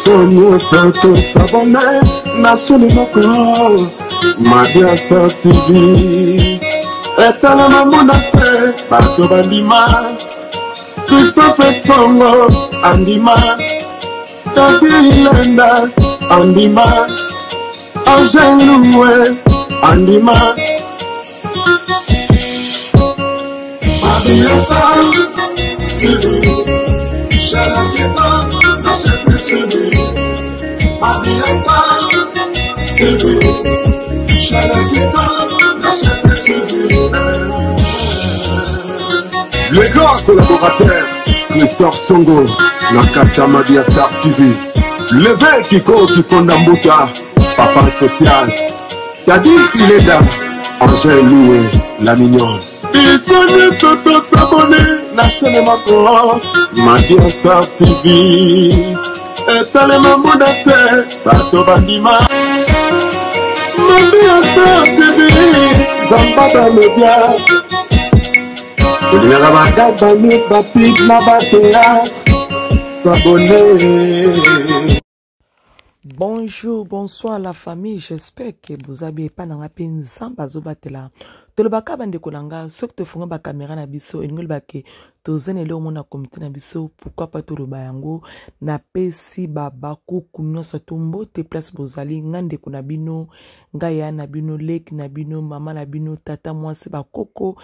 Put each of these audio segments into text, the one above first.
Biso nyonso tosabone na soni moko Mabia Star TV etalama mona te bato bandima Christophe Songo andima Tati Ilenda andima Angel Loué andima Mabia Star TV Chaîne qui la chaîne plus suivie. Mabia Star TV Chaîne qui la chaîne plus suivie. Le grand collaborateur Christophe Songo na kati ya Mabia Star TV L'évêque Kiko Kikonda Mbuta Papa social Tadi Ilenda Angèle Loué la mignonne. Biso nyonso tosabone na chaîne moko Mabia Star TV etalema mona te bato bandima Mabia Star TV nzamba bamedia olingaka bagag bamis bapib na bateatre sabone. Bonjour, bonsoir la famille, j'espère que vous avez pas na pe nzamba azobatela. Tolobaka bandeko na nga soki tofunga ba caméra na biso elingi loba ke toza na eloko mona comité na biso, pourquoi pas toloba yango. Napesi babakuku nyonso to mbote place bozali, nga ndeko na bino, nga ya na bino, leki na bino, mama na bino, tata mwasi, bakoko.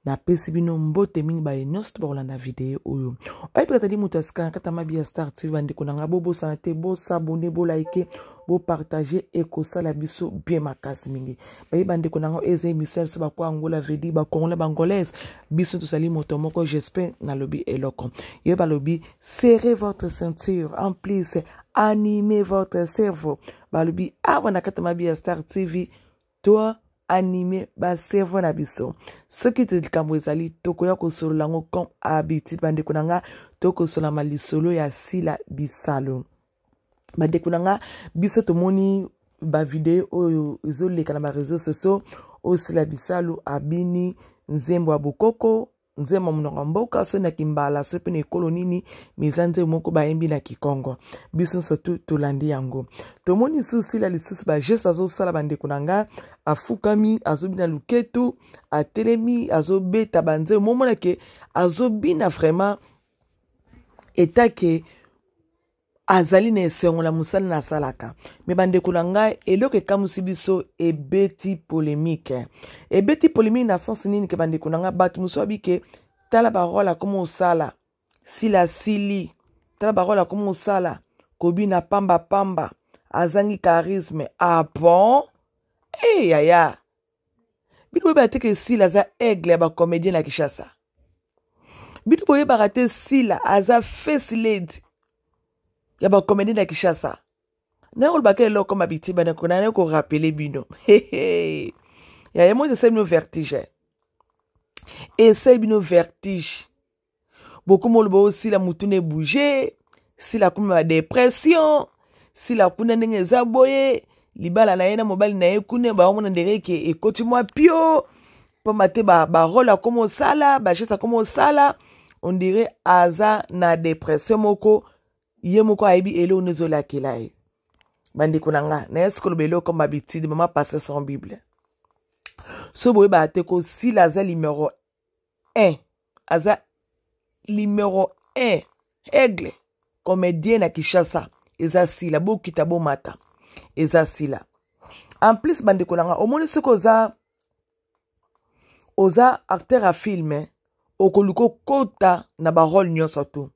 Napesi bino mbote mingi baye nyonso to bakolanda video oyo. Oyebi katali moto ya sika na kati ya Mabia Star TV, bandeko na nga bobosana te, bosabone, bolike, bopartage, ekosala biso bien makasi mingi. Baye bandeko na nga eza émission ya biso bakwa Angola vedi bakongola bangolaise, biso tozali moto moko, j'espère nalobi eloko. Ye balobi serrez votre ceinture, en plus animez votre cerveau. Balobi awa na kati ya Mabia Star TV to anime ba cerveau na biso. Soki te likambo ezali tokoya kosolola yango comme habitude. Bandeko na nga tokosolama lisolo ya Sila Bisalo. Bandeko na nga biso tomoni ba video oyo ezoleka na ba réseaux sociaux, oyo Sila Bisalo abini nzembo ya bokoko, nzembo ya monoko ya mboka, soki na kimbala, soki mpe na ekolo nini, mais eza nzembo moko bayembi na kikongo. Biso nyonso tu tolandi yango. Tomoni lisusu Sila lisusu ba geste azosala, bandeko na nga, afukami, azobina luketu, atelemi, azobeta ba nzembo. Momona ke azobina vraiment etake azali na esengo na mosala na asalaka. Me bandeko na ngai, eloko ekamwisi biso ebeti polémique. Ebeti polémique na sens nini ke bandeko na ngai, bato mosusu babi ke tala ba rôle akoma osala, Sila sili, tala ba rôle akoma osala, kobina pamba pamba, azangi charisme. Ah bon? Eh yaya, bino boyebaka te ke Sila aza aigle ya ba comédien na Kinshasa. Bino boyebaka te Sila aza face lady ya ba comédien na Kinshasa. Na kolobaka eloko mabiti bana ko na ko rappeler bino. Ya ye mo esali bino vertige. Esali bino vertige. Bokoma oloba oyo Sila mutu na ebouge, Sila akoma ba dépression, Sila kuna ndenge eza boye, libala na ye na mobali na ye kuna baomona ndenge ke ekoti mwa pio, pamba te ba rôle akoma osala, ba geste akoma osala, on dirait aza na dépression moko, ye moko ayebi eloko nde ezolakela ye. Bandeko na nga, na ye sikoloba eloko comme habitude, mama passe son Bible. So boyebaka te ko Sila aza numéro 1, aza numéro 1 aigle comédien na Kinshasa, eza Sila, bokita bomata, eza Sila. En plus bandeko na nga, omoni soki oza acteur ya film, okoluka okota na ba rôle nyonso tu.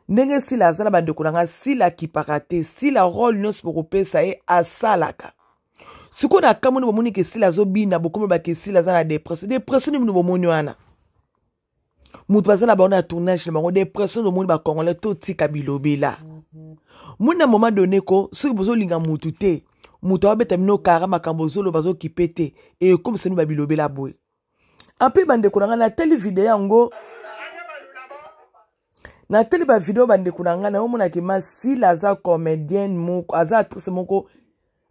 Ndenge Sila aza na bandeko na nga, Sila akipaka te, Sila rôle nyonso bokopesa ye asalaka. Sikoyo na kamoni bomoni ke Sila azobina, bokomi ba ke Sila aza na dépression. Dépression nini bomoni wana? Moto baza na bango na tournage na bango, dépression bomoni ba Congolais totika bilobela. Moni na moment donné ko soki bozolinga mutu te, mutu abeta bino kara makambo ozoloba azokipe te, ekomisa bino ba bilobela boye. Ape bandeko na ngai, natali video yango, natali ba video bandeko na ngai, naomonaki ma Sila aza comédienne moko, aza actrice moko,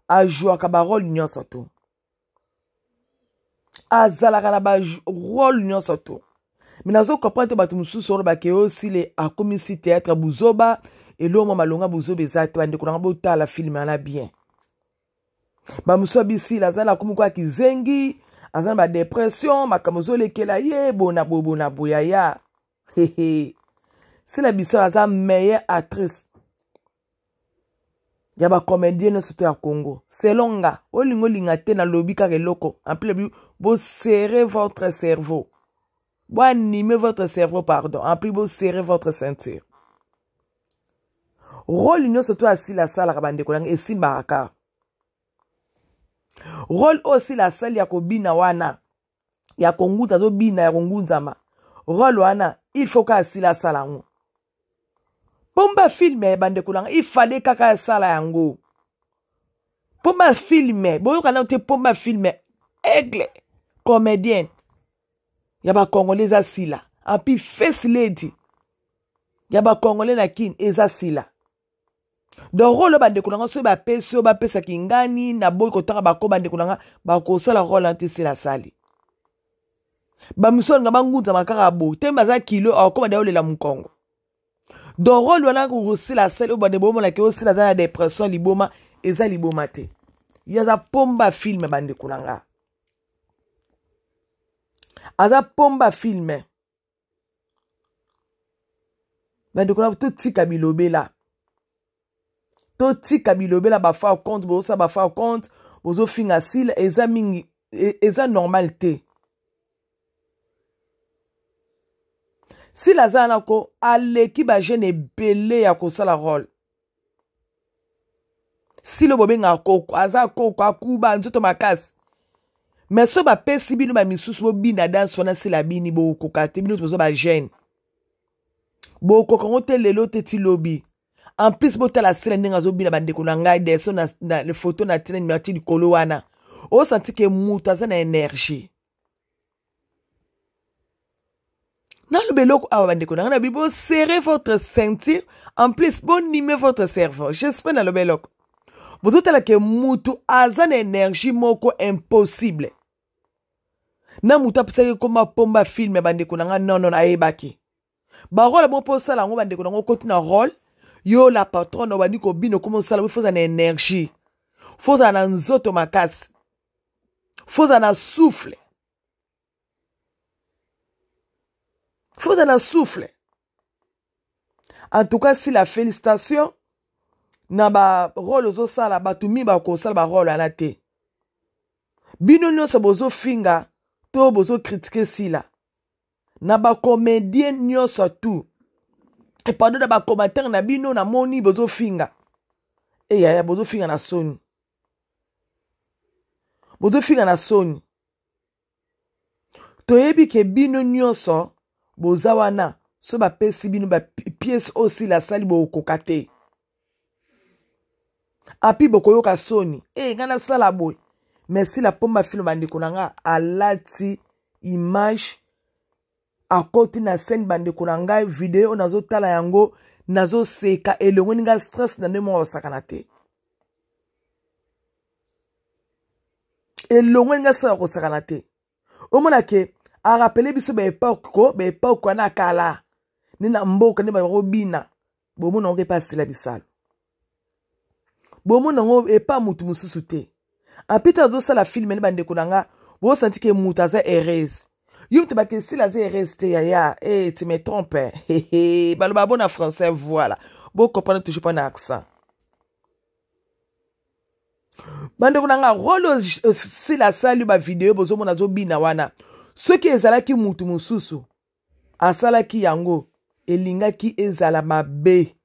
ajouaka ba rôle nyonso to, azalaka na ba rôle nyonso to. Mais nazo comprendre te bato mosusu oyo bake oyo Sila akomisi théâtre buzoba, Eloko mwa malonga bozoba eza te. Bandeko nanga, botala film wana bien. Bamosusu abisila aza na komi kwa kizengi, aza na badepression, makambo ezolekela ye bona boye bona boye. Aya hehe, Sila Bisala aza meilleure actrice ya bacomédien nyonso to ya Congo selon nga. Olinga olinga te, nalobi kaka eloko. En plus, boserre votre cerveau, boanime votre cerveau, pardon. En plus, boserre votre ceinture. Rôle nyonso to asila asalaka, bandeko nanga, esimbaka kaka. Rôle oyo Sila asali ya kobina wana, ya konguta, azobina ya kongunzama, rôle wana il faut kaka asila asala yango. Pomba film ya bandeko nanga, ifale kaka asala yango. Pomba film, boyoka nano te. Pomba film, aigle comédienne ya bacongolais eza Sila. Ampi face lady ya bacongolais na Kine eza Sila. Donc rôle oyo, bandeko na nga, soki bapesi oyo bapesaki ngani, naboyi kotanga bako. Bandeko na nga, bakosala rôle wana te. Sila asali, bamisu alinga bangunzama kaka boye te, baza kilo, akokoma deya olela mokongo. Donc rôle wana kosila asali oyo, bande bomonaki osila aza na dépression, liboma, eza liboma te. Ye aza pomba film, bandeko na nga, aza pomba film. Bandeko na, totika bilobela, totika bilobela. Bafaux compte bozosala, bafaux compte bozofinga Sila, eza mingi, eza normal te. Sila aza wana ko aleki bajeune ebele ya kosala rôle. Sila bobengaka koko, aza koko, akuba nzoto makasi, mais so bapesi bino bamisusu bobina danse wana Sila bini, bokoka te. Bino boza bajeune, bokoka yango te lelo te ti lobi. En plus, botala Sila ndenge azobina, bandeko na ngai. Deso na photo na tina nimero ti likolo wana, osanti ke moto aza na énergie. Naloba eloko awa, bandeko na ngai, na bi boserre votre ceinture, en plus bonime votre cerveau. J'espère naloba eloko. Bozotala ke mutu aza na énergie moko impossible na motu apesaki koma pomba film. Bandeko na ngai, nonon, ayebaki barôle bo mpo osala yango. Bandeko na ngo, okoti na rôle, yo la patronne, obandi kobina, okoma osala bo, fozala na énergie, fozala na nzoto makasi, fozala na souffle, fozala na souffle. En tout cas, Sila, félicitation na barôle ozosala. Bato mingi bakosala barôle wana te. Bino nyonso bozofinga to bozocritiquer Sila na bacomédien nyonso tout, e pardon, na bacommentaire na bino, namoni bozofinga. Eyaya, bozofinga na soni, bozofinga na soni. Toyebi ke bino nyonso boza wana, so bapesi bino bapièce oyo Sila asali, bokokoka te. Api bokoyoka soni e ngai nasala boye. Mais Sila pomba film, bandeko na nga, alati image, akoti na scène. Bandeko na ngai, video oyo nazotala yango, nazoseka, elongoni ngai stress na nde moko osakana te. Elongoli ngai stress ya kosakana te. Omona ke arappeler biso baépoque ko baépoque wana kala nde na mboka nde bakobina. Bomona yango epa Asila Bisalo, bomona yango epa mutu mosusu te. Apita azosala film ne, bandeko na nga, bosanti ke mutu aza heureuse. Yo mutu bakesila aza heureuse te, yaya. Hey, tu me trompe, baloba bo na français, voilà, bocomprendre toujours pas na accent. Bandeko na nga, rôle Sila asali, bavideo bozomona azobina wana, soki ezalaki mutu mosusu asalaki yango, elingaki ezala mabe.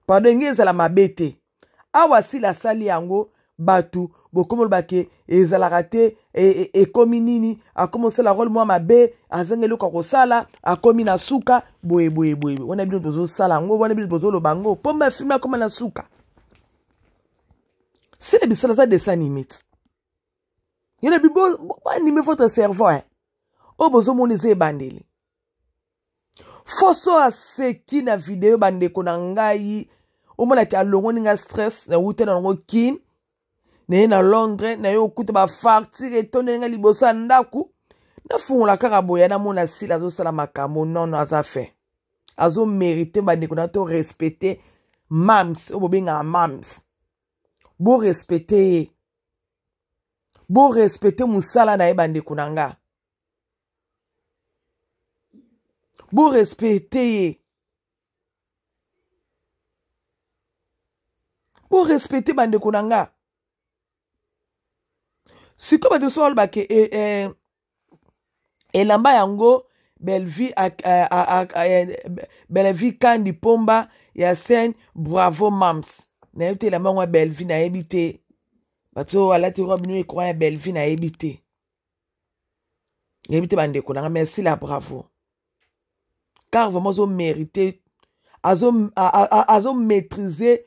Pardon, elingi ezala mabe te. Awa Sila asali yango, bato bokomi oloba ke ezalaka te. Ekomi nini? Akomi osala rôle mwa mabe, azangi eloko ya kosala, akomi na suka boye boye boye. Wana bino bozosala yango, wana bino bozoloba yango. Mpo mafilm akoma na suka, Sila Bisala aza dessin animé te. Yo na bi boanime votre cerveau, hein. Oyo bozomona eza ebandeli. Foso aseki na video, bandeko na ngai, omonaki alongoni nga stress. Nawuta na yango Kine, naye na Londres, naye okuta bafartire etondeli nga liboso ya ndako. Nafungola kaka boya, namona Sila azosala makambo. Nono, aza fin. Azo mérite bandeko na to respecter mams oyo bobengaka mams. Bo respecte ye, bo respecte mosala na ye. Bandeko na nga, bo respecte ye, bo respecte. Bandeko na nga, sikoyo bato mosusu balobake e, e, elamba yango Bellevue, Bellevue Kandi Pomba ya scène. Bravo mams. Nayebi te elamba yango ya Bellevue, nayebi te. Bato oyo alati robe no ekoma ya Bellevue, nayebi te, nayebi te. Bandeko nanga, merci la bravo, car vraiment azomérite, azomaîtrise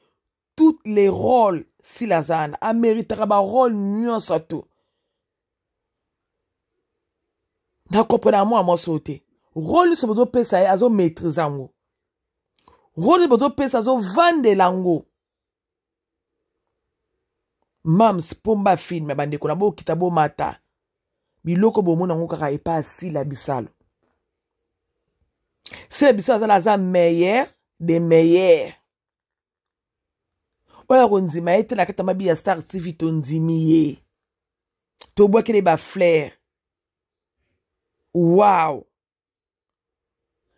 toutes les rôles. Sila aza wana, améritaka barôle nyonso to na comprendre mwana mwasi oyo te. Rôle nyonso bozopesa ye, azomaîtrise yango. Rôle nyonso bozopesa, azovandela yango. Mams Pomba film, bandeko na bokita bomata biloko bomona yango kaka epa asila bisalo. Sila bisalo azala, aza meilleur de meilleur. Oyo akondima ye te na kati ya mabi ya Star TV, tondimi ye, tobwakeli bafleur. Wow,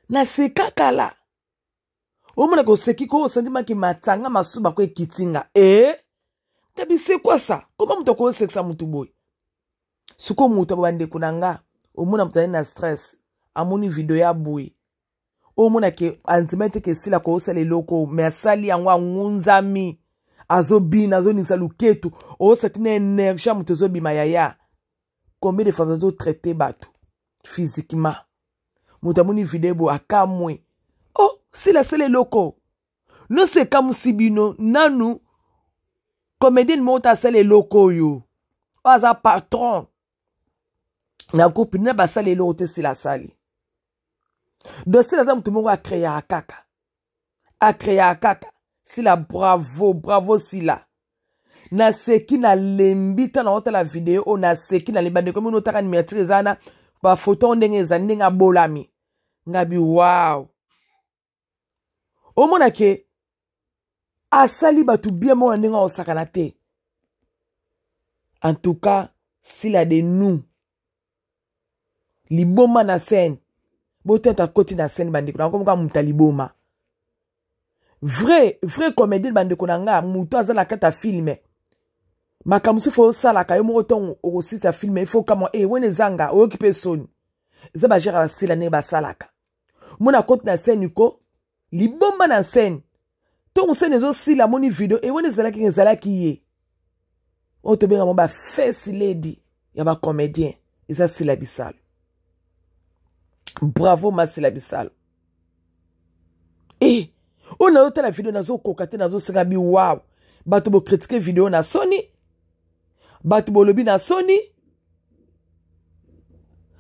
naseka kala. Omona koseki ko osandimaki matanga masuba ko ekitinga e tabi. C'est quoi ça? Koma moto akosekisa motu boye? Sikoyo moto abo, bandeko na nga, omona moto azali na stress, amoni video ya boye, omona ke andima ete ke esila koosala eloko, me asali yango, angunzami, azobina, azoningisa luketu, osati na énergie ya moto ezobima. Yaya, combien de fois azotraite bato physiquement? Moto amoni video boye, akamwe. Oh, sila asala eloko nyonso ekamusi bino. Nanu comédienne moko te asala eloko oyo. Oyo aza patron na groupe na basala eloko te, sila asali. Donc sila aza moto moko acréaka kaka, acréaka kaka. Sila, bravo, bravo sila. Naseki, nalembi ntango naotala video oyo, naseki, nalembi. Bandeko mino, otaka miniature eza wana, bafoto ndenge ezali, ndenge abolami ngabi. Wow, omona ke asali bato bien moko na ndenge aosakana te. En tout cas, sila de nous, liboma na scène. Botenta akoti na scène, bandeko na komoka moto ya liboma, vrai vrai comédien. Bandeko na nga, moto aza na kati ya film, makambo mosusu osalaka yo moko ntongo okosisa film, ifo kamwa e wene ezanga oyoki mpe soni. Eza bagere basila ndenge basalaka. Mona akoti na scène ko libomba na scène, ntongo scène ezosila, amoni video e wana ezalaki, ezalaki ye. Oyo tobenga mo bafirst lady ya bacomédien eza Sila Bisalo. Bravo masila Bisalo. E oyo nazotala video, nazokoka te, nazosenga bi. Wow, bato bocritiquer video na soni, bato bolobi na soni,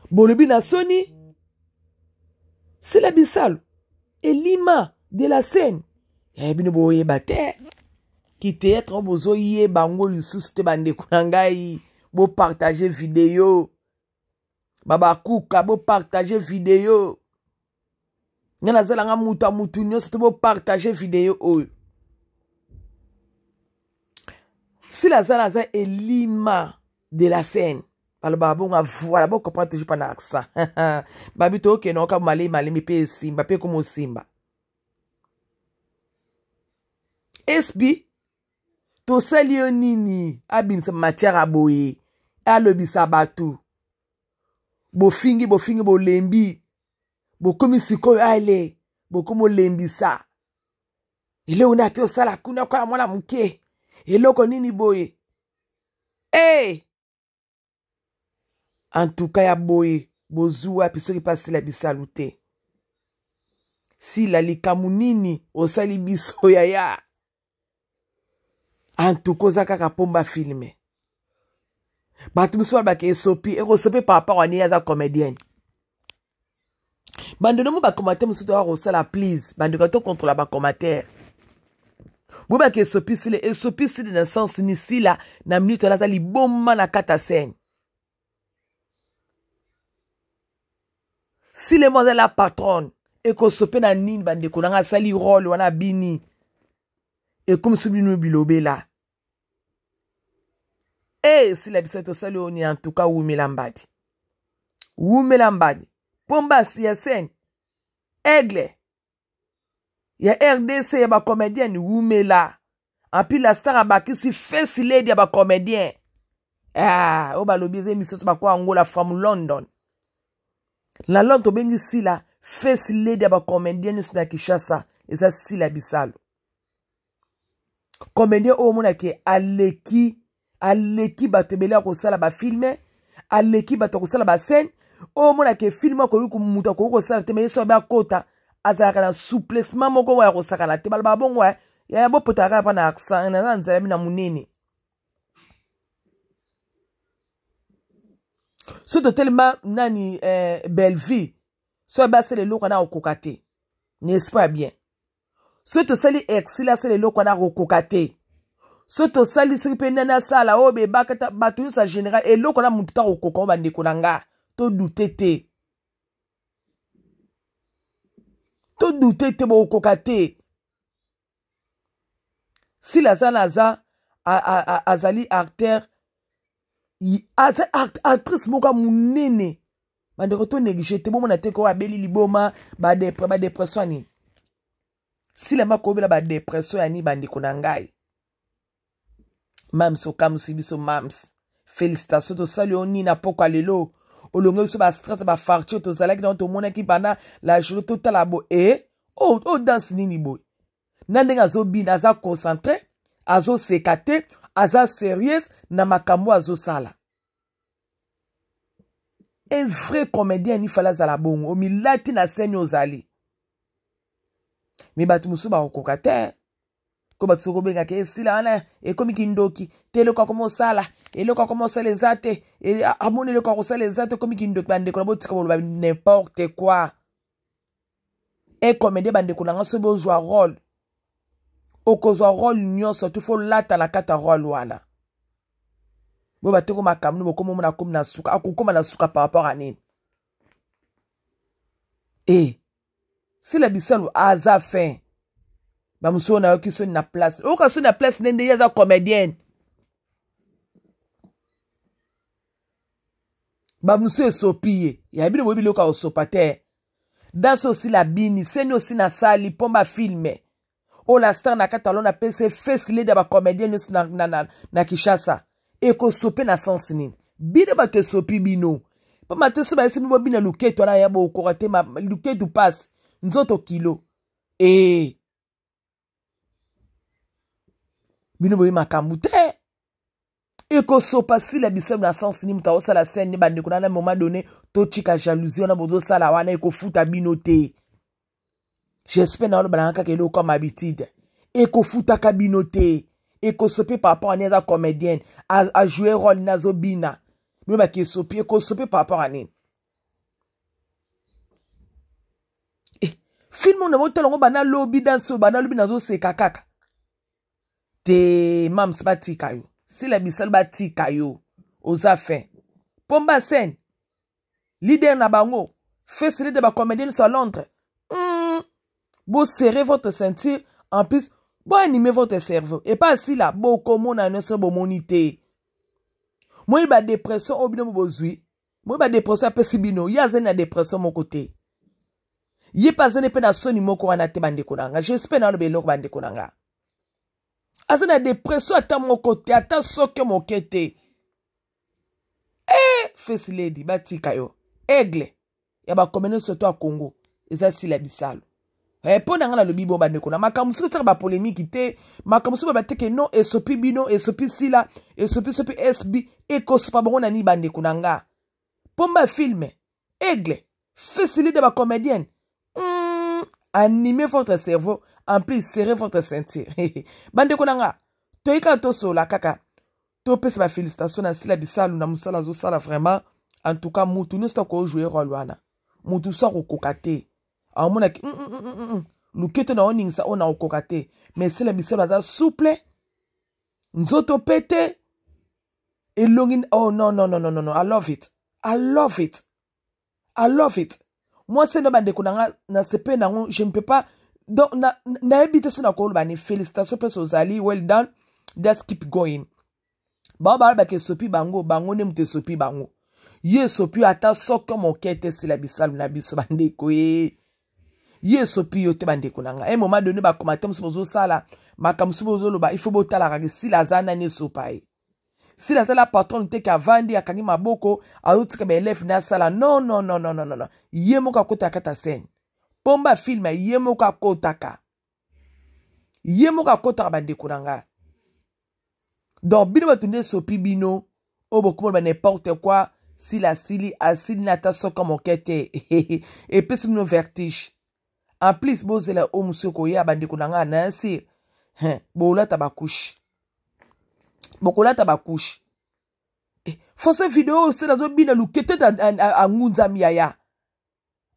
bolobi na soni. Sila Bisalo elima de la scène. Ya bino boyeba te ki théâtre oyo bozoyeba yango lisusu te. Bandeko na ngai, bopartage video. Babakuka, bopartage video. Ngai nazalanga mutu ya mutu nyonso te. Bopartage video oyo. Sila azala, aza elima de la scène. Balobaka bongo, voilà, bocomprendre toujours mpa na accent. Babi tookende oka malemi malemi mpe esimba mpe ekoma osimba. Esbi tosali yo nini? Abimisa matière ya boye, alobisa bato. Bofingi, bofingi, bolembi, bokomi sikoyo ale bokomi olembisa eloko nini ake osala kuna kwa mwana moke, eloko nini boye? Hey! En tout cas, ya boye bozwi wapi soki mpe asila bisalu te? Sila, likambo nini osali biso, yaya? En tout cas, oza kaka Pomba film. Bato mosusu balobaka esopi, ekosopi par rapport wani aza comédienne. Bandeko mo bacommentaire mosusu toya kosala, please bandeko, tocontrôla bacommentaire. Boyebaka esopi sila, esopi sila na sens ni sila na minute wana aza liboma na kati ya scène. Sila mo aza la patronne. Ekosope na nini bandeko na nga asali role wana abini ekomisi bino bilobela. Eh, sila biso tosali oyo ni en tout cas wumela mbadi. Wumela mbadi. Pomba ya scène. Aigle. Ya RDC ya ba comédienne wumela. En plus la star abakisi face lady ya ba comédien. Ah, oyo balobi eza émission so bakwa Angola from London. Na London tobengi Sila face lady ya ba comédien nyonso na Kinshasa eza Sila Bisalo. Comédien oyo omonaki aleki aleki bato ebele ya kosala ba filme, aleki bato ya kosala ba scène. Oyo omonaki filme akoki moto akoki kosala te, mais ye so abe akota azalaka na souplessement moko oyo ya kosakana te. Balobaka bongo ya bopotaka kaka mpa na accent naza nzela bino na monene. So totelema nani Bellevue so abe asala eloko wana akokoka te, n'est-ce pas bien? So tosali exil asala eloko wana akokoka te. So tosali soki mpe nani asala oyo bebakata bato nyonso ya général eloko wana motu ta kokoka oyo bandeko na nga todute te. Todute te bokokoka te. Sila aza na aza azali acteur aza actrice moko ya monene. Bandeko to néglige te bomona te ko abeli liboma ba dépression nini. Sila makobela ba dépression ya nini bandeko na ngai. Mams okamusi biso mams. Félicitations tosali yo nini na pokwa lelo. Olongi biso ba stress ba farture tozalaki na tomonaki bana la journée totala bo e oh oh danse nini boy. Na ndenge azobina aza concentré, azoseka te, aza sérieuse na makambo azosala. Un vrai comédien ni fala azala bongo, omilati na scène ozali. Mais bato mosusu bakokoka te. Ko bato soki obengaka esila wana ekomi kindoki te, eloko akomosala, eloko akomosala eza te, amoni eloko akosala eza te, ekomi kindoki. Bandeko na botika boloba n'importe quoi. E comédien bandeko na nga soki bozwa rôle, okozwa rôle nyonso tu fo lata na kati ya rôle wana. Bo bateko makambo no bokomi omona akomi na suka, akokoma na suka par rapport à nini? E Sila Bisalo aza fin. Ba mosusu oyo nayoki soni na place. Oyoka soni na place nde ye aza comédienne. Ba mosusu esopi ye. Ya bino boyebi biloko ya kosopa te. Danse osi la bini, seni osi na sali, pomba filme. Oyo la star na kati alona pese face lady ya ba comédien nyonso na Kinshasa. Ekosope na sens nini? Bino bato esopi bino. Pamba te so bayesi bino bobina luketu wana ya bokoka te, luketu passe nzoto kilo. Eh. Bino boyi makambo te. Ekosopa Sila Bisalo na sens nini? Moto akosala scène bandeko na na moment donné totika jalousie wana bozosala wana ekofuta bino te. J'espère na oloba kaka eloko comme habitude. Ekofutaka bino te. Ekosope par rapport à nini? Aza comédienne, a jouer rôle nazobina. Bino baki esopi, ekosope par rapport à nini? Eh, film na botala ngo bana lobi danso, bana lobi nazoseka kaka. Te mams batika yo. Sila Bisalo batika yo. Oza fin. Pomba scène. Leader na bango. Face leader ba comédien sur Londres. Bo serrer votre ceinture en plus bo animer votre cerveau et pas si là bo komona nyonso bo monité. Moi ba dépression o bino bozwi. Moi ba dépression apesi bino. Ya zeni na dépression mon côté. Ye pa zeni pe na soni moko wana te bandeko nanga. J'espère na lobe eloko bandeko nanga. Aza na dépression ata mon côté, ata soke mokete. Eh, face lady batika yo. Aigle ya ba comédien surtout à Congo. Eza Sila Bisalo. Eh, po na nga na lobi bo bandeko na makambo mosusu totiaka ba polémique te, makambo mosusu ba teke non esopi bino, esopi Sila, esopi sopi SB, ekosopa bango na nini bandeko na nga. Pomba filme, aigle, face lady ba comédienne. Animez votre cerveau, en plus serrez votre ceinture. Bandeko na nga, toyika tosola kaka. Topesa ba félicitations na Sila Bisalo na mosala azosala vraiment. En tout cas, mutu nyonso ako jouer rôle wana. Mutu so akokoka te. Aomonaki, Luketo na oningisa oyo na okoka te. Mais Sila Bisalo aza souple. Nzoto pete. Elongi, oh non, non, non, non, non, non. I love it. I love it. I love it. Mwasi na bandeko na nga na sepe nango, je ne peux pas. Donc nayebi te so nakoloba ni félicitation mpe ozali well done, just keep going. Bao balobaka esopi bango, bango nde moto esopi bango. Ye esopi yo ata soko moke te. Sila bisalu na biso, bandeko ye, ye esopi yo te. Bandeko na ngai, un moment donné, bacommentaire mosusu bozosala, makambo mosusu bozoloba, il faut botalaka ke Sila aza nani. Esopa ye, Sila azala patron te ke avandi, akangi maboko, azotika baélève ne asala. Non, non, non, non, non, non. Ye moko akotaka kata scène, pomba film, ye moko akotaka, ye moko akotaka. Bandeko na ngai, donc bino bato nde esopi bino oyo bokomona ba n'importe quoi. Sila asili, asili na ata soka moke te, epesi bino vertige. En plus, bozela oyo mosu ekoya. Bandeko na ngai, na sir bolata bacouches, bokolata bacouches. Eh, force video oyo Sila azobina lukete, angunzami yaya.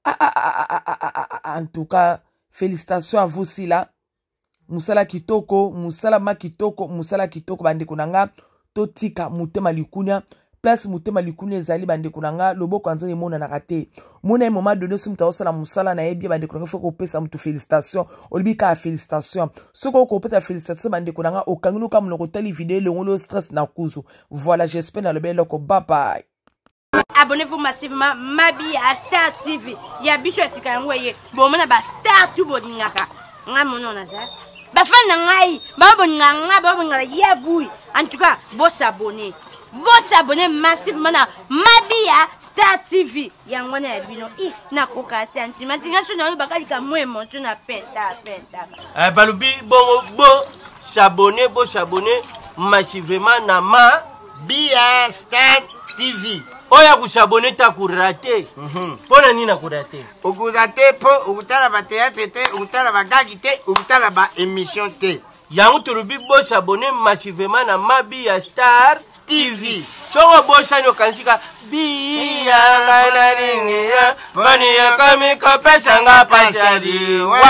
Ah, ah, ah, ah, ah, ah, ah, en tout cas, félicitations à vous, Sila. Mosala kitoko, mosala ma kitoko, mosala kitoko. Bandeko na nga, totika motema likunya. Place motema likunya ezali, bandeko na nga, loboko ya Nzambe emonanaka te. Mona ye, moment donné, so moto azosala mosala na ye bien, bandeko na nga, faut kopesa moto félicitation. Olobi kaka félicitation. Soki okopesa félicitation, bandeko na nga, okangi noka monoko, otali video, elongoli stress na kuzu. Voilà, j'espère nalobi eloko. Bye bye. Abonnez-vous massivement, Mabi à Star TV. Ya biso ya sika yango eye. Bomona ba star tout bolingaka. Nga mono naza. Ba fan na ngai, ba bolinga nga, ba bolinga ya bui. En tout cas, bo s'abonner. Bo s'abonner massivement na Mabi ya Star TV. Yango wana ya bino. I nakoka sentiment nga so na yo bakalika mo émotion na peta peta. Eh, balobi bongo bo s'abonner, bo s'abonner massivement na ma Bia Star TV. Oyo akos'abonner te akorater. Mpo na nini akorater? Okorater mpo okotala bathéâtre te, okotala bagagi te, okotala baémission te. Yango tolobi bos'abonner massivement na Mabi ya Star TV. Soki obosani, okanisika biya ngai nalingi ya mponi ekomi kopesanga pasali wa.